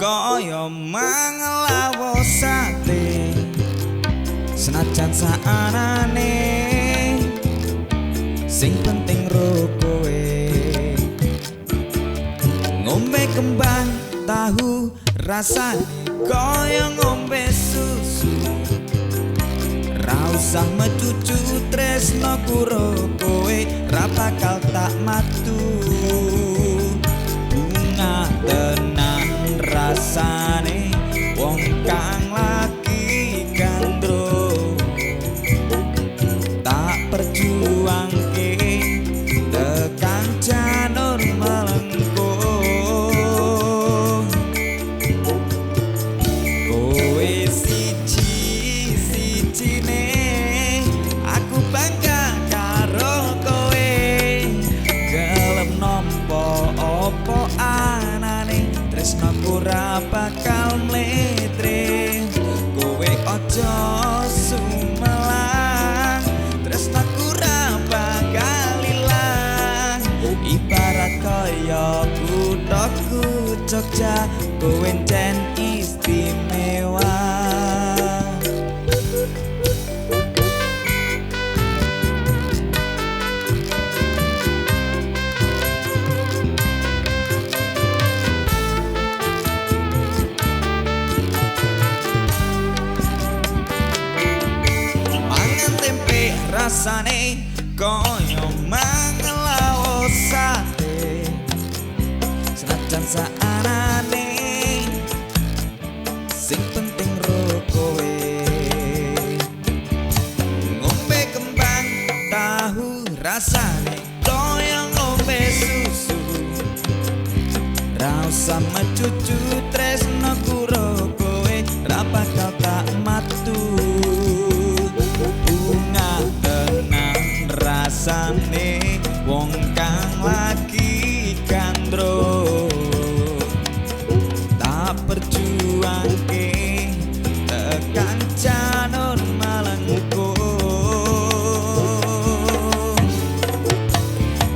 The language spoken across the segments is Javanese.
kaya manglawo sate. Senajan saanane sing penting ro kowe. Ngombe kembang tahu rasane kaya ngombe susu. Ra usah mecucu tresno kuro kowe ra bakal tak matu. Bunga tenan rasane wong kang lagi gandrung. Tak perjuangke tekan janur melengkung. Kowe siji-sijine aku bangga karo kowe. Gelem nampa apa anane tresnaku ra bakal mletre. Kowe aja sumelang tresnaku ra bakal ilang. Ibarat kaya kuthaku Jogja kowe encen istimewa. Mangan tempe rasane kaya manglawo sate. Senajan saanane sing penting ro kowe. Ngombe kembang tahu rasane kaya ngombe susu. Ra usah mecucu tresno kuro kowe ra bakal tak matu. Bunga tenan rasane wong kang lagi gandrung. Tak perjuangke tekan janur melengkung.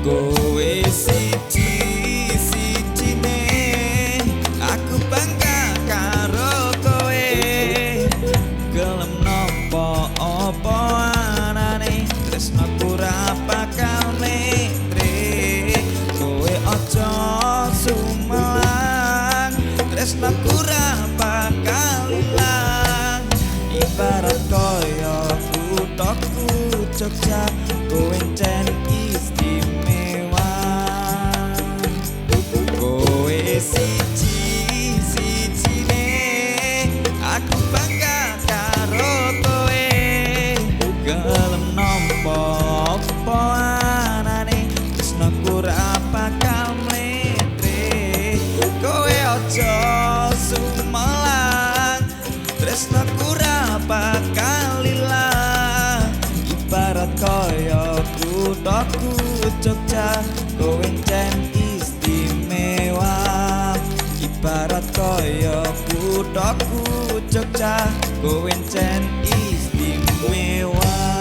Kowe siji-sijine aku bangga karo kowe. Gelem nampa apa anane tresnaku ra bakal mletre. Kowe aja sumelang tresnaku ra bakal ilang. Ibarat kaya kuthaku Jogja kowe encen istimewa. Kowe siji-sijine aku bangga karo kowe. Gelem nampa apa anane tresnaku ra bakal mletre. Kowe aja sumelang tresnaku ra bakal ilang. Ibarat kaya kuthaku Jogja kowe encen istimewa. Ibarat kaya kuthaku Jogja kowe encen istimewa.